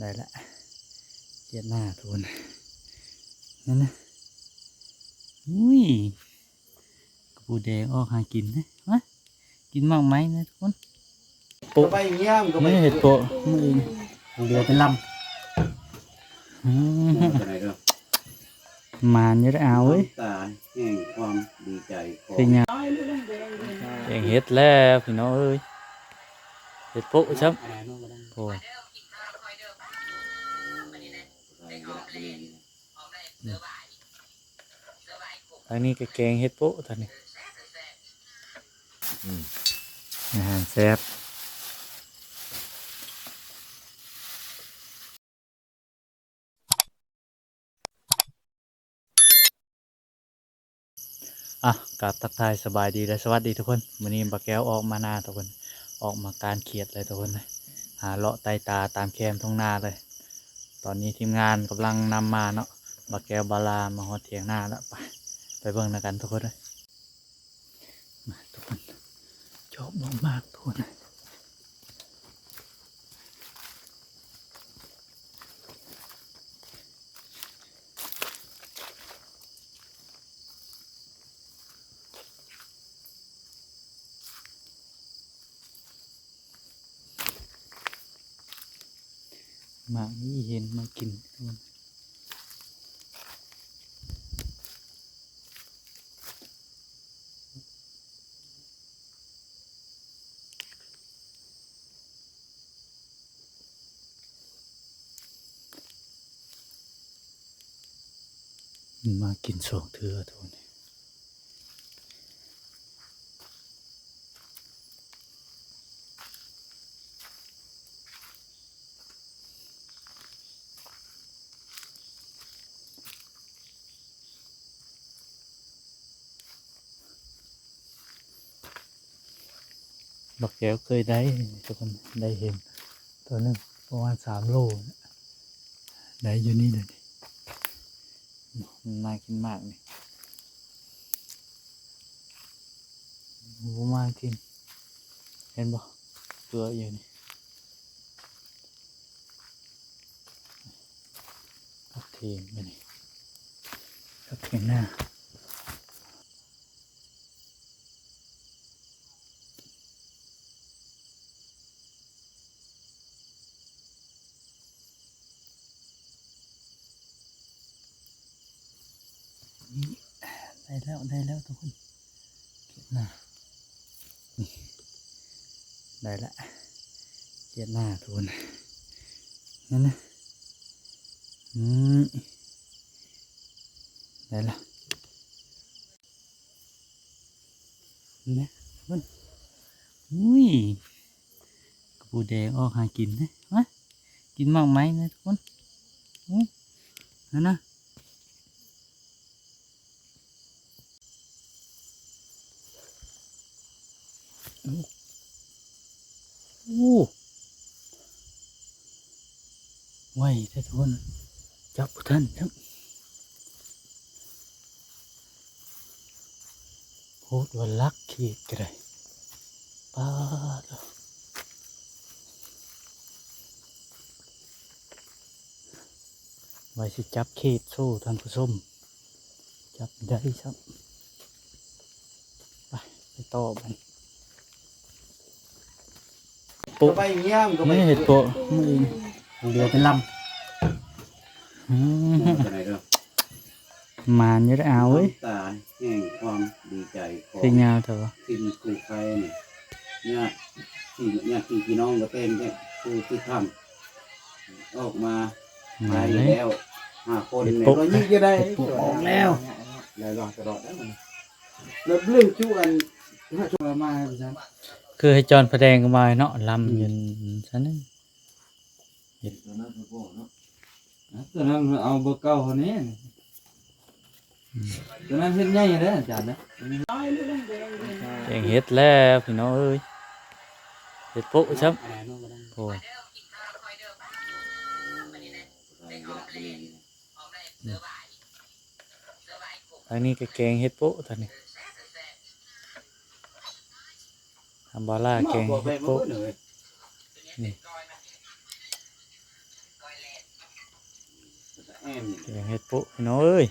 ໄປລະ ຂຽດໜ້າທຸກຄົນ ນັ້ນນະ ອຸ້ຍ ກະປູແດງອອກຫາກິນເດ້ ມາ ກິນໝາກໄມ້ນະທຸກຄົນ ໂປະ ນີ້ເຫັດໂປະ ມື້ອື່ນ ເຫຼືອເປັນລຳ ອືມ ໝານຢູ່ເດີ ອ້າວເອີຍ ນ້ຳຕາແຫ່ງຄວາມດີໃຈຂອງ ຄືຫຍັງ ແກງເຫັດແລ້ວພີ່ນ້ອງເອີຍ ເຫັດໂປະຊ້ຳ ໂອ້ຍ ອັນນີ້ກະແກງເຫັດໂປະຕອນນີ້ ອືມ ອາຫານແຊບ. ອ່ະ ກາບທັກທາຍສະບາຍດີ ແລະ ສະຫວັດດີທຸກຄົນ. ມື້ນີ້ບ່າວແກ້ວອອກມານາທຸກຄົນ ອອກມາການຂຽດເລີຍທຸກຄົນ ຫາເລາະໄຕ່ຕາຕາມແຄມທົ່ງນາເລີຍ. ຕອນນີ້ທີມງານກຳລັງນຳມາເນາະ ບ່າວແກ້ວ ບ່າວລາ ມາຮອດຖຽງນາແລ້ວ ໄປ ໄປເບິ່ງນຳກັນທຸກຄົນເອີຍ. ມາທຸກຄົນ ຈອບໝາກໆ ທຸກຄົນ ໝາກນີ້ເຫັນມາກິນ ມາກິນສອງເທື່ອໂຕນີ້. ບັກແກ້ວເຄີຍໄດ້ ທຸກຄົນ ໄດ້ເຫັນໂຕໜຶ່ງ ປະມານສາມໂລ ໄດ້ຢູ່ນີ້ເລີຍ ມັນມາກິນໝາກນີ້ ບໍ່ມາກິນ ເຫັນບໍ່ ເກືອຢູ່ນີ້. ກັບເຖງ ບັດນີ້ກັບເຖງນາ ນີ້ ໄດ້ແລ້ວ ໄດ້ແລ້ວທຸກຄົນ ຂຽດໜ້າ ນີ້ ໄດ້ລະ ຂຽດໜ້າທຸກຄົນ ນັ້ນນະ ອືມ ໄດ້ລະ ນີ້ນະ ເບິ່ງ ອຸ້ຍ ກະປູແດງອອກຫາກິນເດ້ ມາ ກິນໝາກໄມ້ນະທຸກຄົນ ອືມ ນັ້ນນະ ໂອ້ ໄວແທ້ທຸກຄົນ ຈັບບໍ່ທັນຊ້ຳ ໂພດວ່າລັກຂີດກະໄດ້ ປາດໂທ້ ວ່າຊິຈັບເຂດໂຊທ່ານຜູ້ຊົມ ຈັບໄດ້ຊ້ຳ ໄປ ໄປຕໍ່ບັດນີ້ ໂປະ ນີ້ເຫັດໂປະ ມື້ອື່ນ ເຫຼືອເປັນລຳ ອືມ ໝານຢູ່ເດີ ອ້າວເອີຍ ນ້ຳຕາແຫ່ງຄວາມດີໃຈຂອງ ຄືຍາວແທ້ວະ ທີມກູ້ໄພນີ້ ຍາດພີ່ ຍາດພີ່ ພີ່ນ້ອງກະເຕັມເດ້ ຜູ້ຕິດຕາມ ອອກມາ ມາ ໄດ້ແລ້ວ ຫ້າຄົນ ເຫັດໂປະ ແມ່ນບໍ່ຍິງຈະໄດ້ ເຫັດໂປະອອກແລ້ວ ໄດ້ລອດຕະຫຼອດແລ້ວ ແລ້ວເລື່ອງຈຸອັນ ຫາຈຸມາ ຄືໃຫ້ຈອນພະແດງມາເນາະ ລຳ ອືມ ຢູ່ຊັ້ນ ເຫັດ ຕົວນັ້ນຄືບໍ່ເນາະ ຕົວນັ້ນເອົາເບີເກົ້າຫັ້ນນີ້ ອືມ ຕົວນັ້ນເຮັດໃຫຍ່ເດ້ອາຈານເດ້ ແກງເຫັດແລ້ວພີ່ນ້ອງເອີຍ ເຫັດໂປະຊ້ຳ ໂອ້ຍ ທາງນີ້ກະແກງເຫັດໂປະ ທາງນີ້ ທຳບາລາແກງເຫັດໂປະ ນີ້ ເ ແກງເຫັດໂປະພີ່ນ້ອງເອີຍ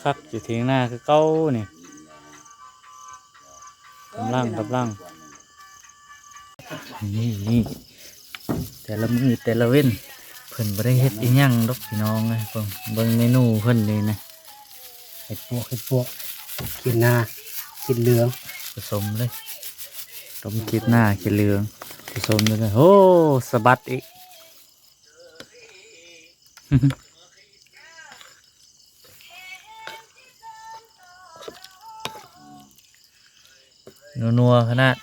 ຄັກໆ ຢູ່ຖຽງນາຄືເກົ່ານີ້ ກຳລັງ ກຳລັງ ນີ້ ນີ້ ແຕ່ລະມື້ແຕ່ລະເວັນ ເພິ່ນບໍ່ໄດ້ເຮັດອີ່ຫຍັງດອກພີ່ນ້ອງເອີຍ ເບິ່ງ ເບິ່ງເມນູເພິ່ນນີ້ນະ ເຫັດປວກ ເຫັດປວກ ຂີດໜ້າ ຂີດເຫຼືອງ ປະສົມເລີຍ ຕົ້ມຂີດໜ້າ ຂີດເຫຼືອງ ປະສົມເລີຍ ໂອ້ ສະບັດອີກ. ນົວໆຂະໜາດ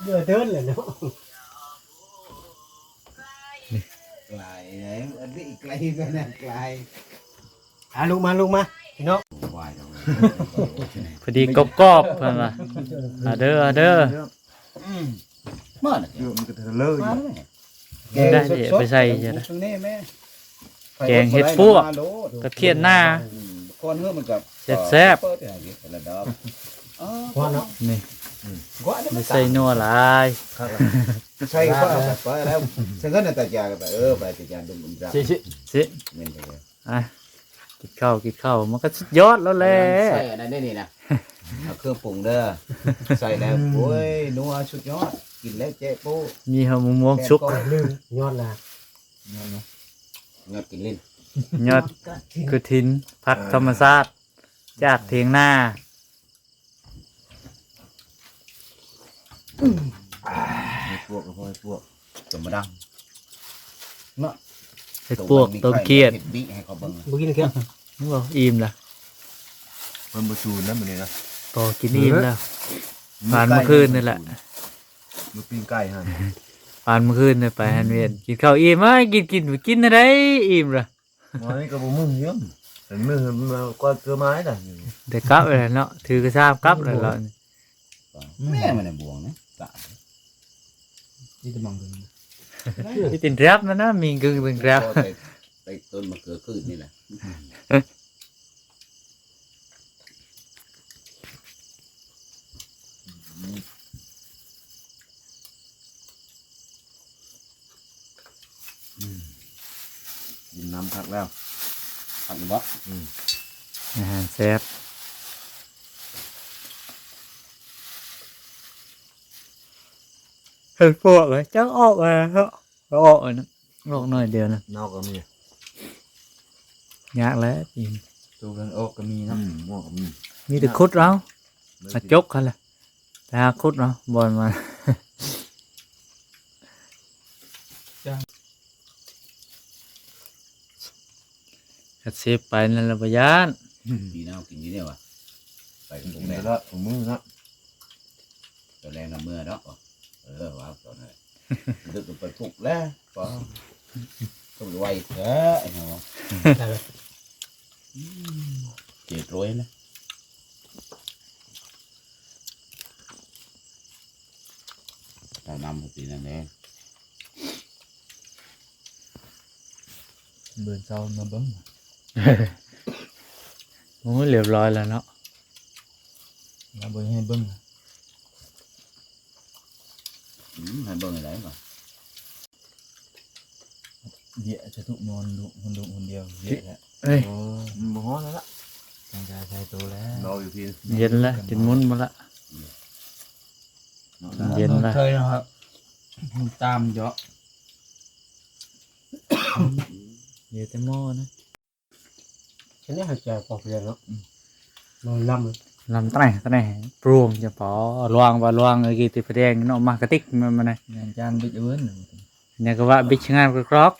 ເບື່ອເດີນແຫຼະເນາະ. ໄກເດ້ ອັນນີ້ໄກຂະໜາດໄກ. ອາ ລຸກມາ ລຸກມາ ພີ່ນ້ອງ ພໍດີກອບໆ ເພິ່ນວ່າ ອາເດີ ອາເດີ. ອືມ ມາແລ້ວ ເອີ ມັນກໍເລີຍ ມາແລ້ວ ແກງໄດ້ເດ້ ໄປໃສ່ ແກງເຫັດປວກ ມາໂລດ ກັບຂຽດໜ້າ ອືມ ກ່ອນເຮືອມັນກໍແຊບໆ ເປີດໃຫ້ກິນແຕ່ລະດອກ ເອີ ພໍເນາະ ນີ້ ອືມ ບໍ່ໃສ່ນົວຫຼາຍ ຄັກລະ ໃສ່ກໍໄປແລ້ວ ໃສ່ເງິນໃຫ້ຕາຈານກໍໄປ ເອີ ໄປຕາຈານດຸມອຸມຈັກ ຊິ ຊິ ຊິ ແມ່ນເດີ ອ່ະ ກິນເຂົ້າ ກິນເຂົ້າ ມັນກໍສຸດຍອດແລ້ວແຫຼະ ໃສ່ອັນນັ້ນເດ້ນີ້ນະ ເອົາເຄື່ອງປຸງເດີ ໃສ່ແລ້ວ ໂອ້ຍ ນົວສຸດຍອດ ກິນແລ້ວແຈະໂປ້ ມີຫອມມ່ວງສຸກ ແກງກໍລືມ ຍອດລະ ຍອດເນາະ ຍອດກິນຫຼິ້ນ ຍອດກະຖິນ ຜັກທຳມະຊາດ ຈາກຖຽງນາ ເຫັດປວກກໍພໍເຫັດປວກ ຈະມາດັງເນາະ ເຫັດປວກຕົ້ມຂຽດ ເຮັດບິໃຫ້ເຂົາເບິ່ງ ບໍ່ກິນຂຽດ ບໍ່ ອີ່ມລະ ເພິ່ນບໍ່ຊູນນະມື້ນີ້ນະ ບໍ່ ກິນອີ່ມແລ້ວ ປານມື້ຄືນນີ້ແຫຼະ ມື້ປີ້ງໄກ່ຫັ້ນ ປານມື້ຄືນນີ້ໄປຫັ້ນວຽນ ກິນເຂົ້າອີ່ມ ເອີຍ ກິນ ກິນ ກິນແນວໃດອີ່ມລະ. ມານີ້ກໍບໍ່ມຶງຢູ່ ເຫັນມື້ມາກວາດເກືອໄມ້ດະ ໄດ້ກັບແລ້ວເນາະ ຖືກະຊາບກັບແລ້ວເນາະ ແມ່ມັນບວງນະ ຕາຍ ນີ້ແຕ່ມັງເບິ່ງ ນີ້ເປັນແກຣັບນະ ມີກຶ່ງເປັນແກຣັບ ໄປ ໄປຕົ້ນມະເຂືອຄືນນີ້ແຫຼະ. ອືມ ກິນນ້ຳຄັກແລ້ວ ຄັກຢູ່ບໍ່? ອືມ ອາຫານແຊບ ເຫັດປວກເລີຍ ຈັກອອກແລ້ວ ອອກອັນນັ້ນ ອອກໜ້ອຍດຽວນະ ເນົ່າກໍມີ ຍາກແຫຼະ ໂຕມັນອອກກໍມີເນາະ ອືມ ໝວກກໍມີ ມີແຕ່ຂຸດເອົາ ກະຈົກຫັ້ນແຫຼະ ໄປຫາຂຸດເອົາ ບ່ອນມັນ ຄັນເຊຟໄປນັ້ນລະບໍ່ຢ້ານ ອືມ ປີໜ້າກິນຢູ່ນີ້ຫວາ ໄປກັບ ກິນຕະຫຼອດທຸກມື້ເນາະ. ຕອນແລງນຳເມືອເນາະ ເອີ ວ່າຕອນນັ້ນ ດຶກໄປປຸກແລ້ວ ກໍຕ້ອງໄວແທ້ເນາະ ເຈັດຮ້ອຍນະ ເອົານຳໃຫ້ປີນັ້ນແດ່ ເບິ່ງເຊົ້າມາເບິ່ງ ໂອ້ຍ ລຽບຮ້ອຍແລ້ວເນາະ ລາວບໍ່ໃຫ້ເບິ່ງ ອືມ ໃຫ້ເບິ່ງໃຫ້ໄດ້ບໍ່ ເບຍຈະທຸກນອນດຸຄົນດຸຄົນດຽວ ເບຍແຫຼະ ເອີຍ ໂອ້ຍ ມັນບໍ່ຮ້ອນແລ້ວລະ ຕ້ອງການໃສ່ໂຕແລ້ວ ລອຢູ່ພີ້ ເຢັນລະ ກິນໝຸ່ນໝົດລະ ເນາະ ເຢັນລະ ເຄີຍເນາະ ຕາມເຈາະ ເຫຼືອແຕ່ໝໍ້ນະ ອັນນີ້ຫາຍໃຈປອກເລຍເນາະ ອືມ ນອນລຳ ລຳຕະແໜ ຕະແໜ ໂປ່ງຈະປອ ລວງວ່າລວງ ເອີ ກີຕິພະແດງເນາະ ມາກະຕິກ ແມ່ນບໍ່ນະ ແມ່ນຈານບິດເອີ້ນ ຍັງກະວ່າບິດງານກະກອກ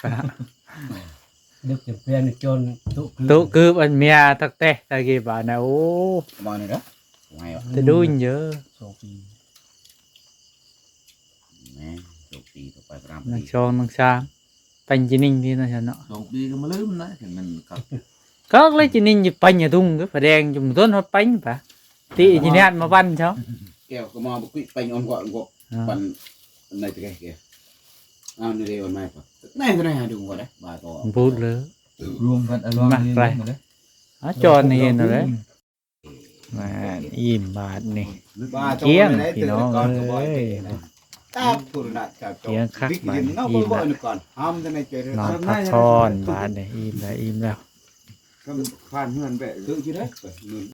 ດຶກຈະເປ່ນຈົນຕຸກ ຕຸກກືບອັນເມຍຕັກແຕະຕະກີບາດນະ ໂອ້ ປະມານນີ້ເດີ ໃຫ້ວ່າ ແຕ່ດຸນເຢີ ສອງປີ ແມ່ນ ສອງປີຕໍ່ໄປກະນຳ ນັກສອງນັກສາມ ປັນຈີນິງດີເນາະ ສອງປີກໍມາລືມນະ ຄັນແມ່ນຄັກ ຄັກແລ້ວຈີນິງຢູ່ປັນຍາທຸງ ພະແດງຈຸ່ມຕົ້ນຮອດປັນປະ ຕິຈີນຍາດມາປັນເຈົ້າ ແກ້ວກໍມາບໍ່ກຸຍປັນອ່ອນກວ່າ ອ່າ ປັນໃນຕະແກ ເອົາໃນເດອອນໄມ້ປະ ໃນຕະແກຫາດຸງວ່າໄດ໋ ບາກໍ ພູດເລີຍ ລວມກັນ ລວມກັນ ມາໄກ ມາເລີຍ. ຫາຈອດໃຫ້ເຫັນເອົາເລີຍ. ແມ່ນ ອີ່ມບາດນີ້ ກ້ຽງພີ່ນ້ອງເອີຍ ກ້ຽງຄັກບາດນີ້ ອີ່ມລະ ນອນພັກຜ່ອນບາດນີ້ ອີ່ມແລ້ວ ອີ່ມແລ້ວ.